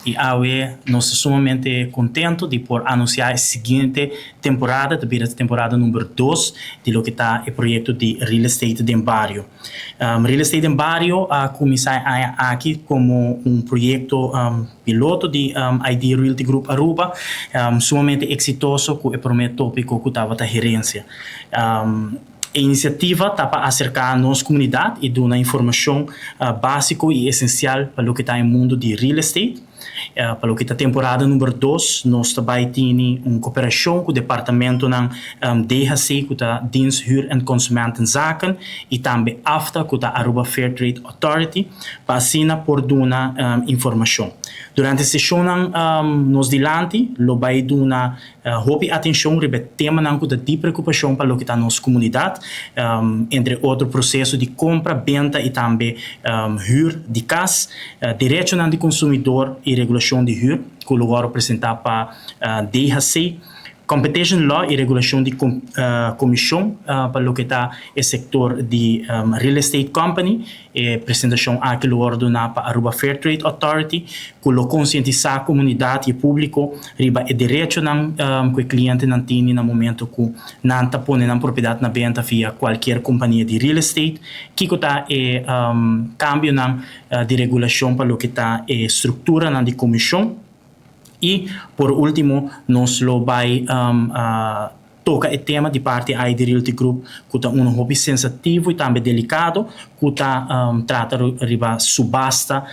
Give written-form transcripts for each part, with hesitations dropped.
Y awe nos ta sumamente contento di por anuncia e siguiente temporada, ta bira temporada number 2 di loke ta e proyecto di Real Estate den Bario. Real Estate den Bario a cuminsa aki como un proyecto piloto di ID Realty Group Aruba, sumamente exitoso cu e prome topico cu tabata herencia. E iniciativa ta pa acerca nos comunidad y duna informacion basico y esencial pa loke ta e mundo di real estate. Pa loke ta temporada number 2, nos tambe tin un cooperacion cu e departamento DHC, cu ta Dienst Huur en Consumentenzaken, y tambe AFTA, cu ta Aruba Fair Trade Authority, pa asina por duna informacion. Durante e sesion nos dilanti, lo bay duna hopi atencion riba tema cu ta di preocupacion pa loke ta nos comunidad, entre otro proceso di compra, benta y tambe huur di cas, derecho di consumidor y regulacion di huur, cu lo wordo presenta pa DHC, Competition Law y regulacion di comision pa loke ta e sector di real estate company. E presentacion aki lo wordo duna pa Aruba Fair Trade Authority, cu lo concientisa e comunidad y publico riba e derecho cu e cliente nan tin na momento cu nan ta pone nan propiedad na benta via cualkier compania di real estate, cu ta e cambio nan di regulacion pa loke ta e structura nan di comision. Y, por ultimo, nos lo bay toca e tema di parti ID Realty Group, cu ta un hopi sensitivo y tambe delicado, cu ta trata riba subasta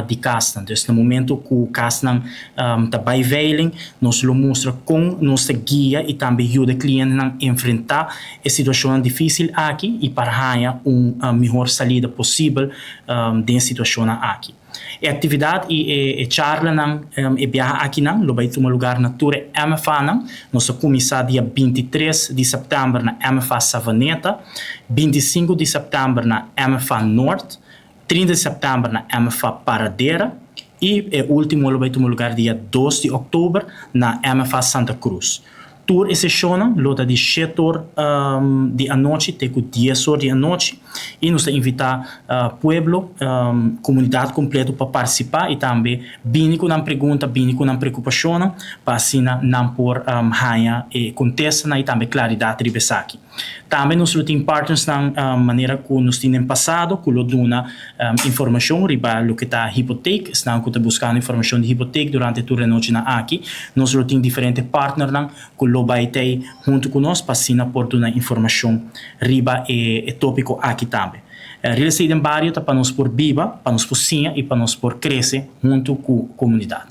di cas. Anto, na momento cu cas ta bay veiling, nos lo mustra con nos guia y tambe yuda e cliente enfrenta e situacion dificil aki y pa haya un miho salida posibel den e situacion aki. E actividad y e charla nan e biaha aki nan lo bay tuma luga na tur MFA nan. Nos ta cuminsa dia 23 di september na MFA Savaneta, 25 di september na MFA Noord, 30 di september na MFA Paradera y e ultimo lo bay tuma luga dia 2 di october na MFA Santa Cruz. Tur e sesion lo ta di 7 or di anochi te 10 or di anochi y nos ta invita pueblo, comunidad completo pa participa y tambe bini cu un pregunta, bini cu un preocupacion, pa asina nan por haya e contesta y tambe claridad riba esaki. Tambe nos tin partners na manera cu nos tin den pasado, cu lo duna informacion riba loke ta hipoteek, esnan cu ta buscando informacion di hipoteek durante tur e anochi nan aki. Nos tin diferente partner nan cu lo bay ta hunto cu nos pa asina por duna informacion riba e topico aki tambe. Real Estate den Bario ta pa nos por biba, pa nos por siña y pa nos por crece hunto cu comunidad.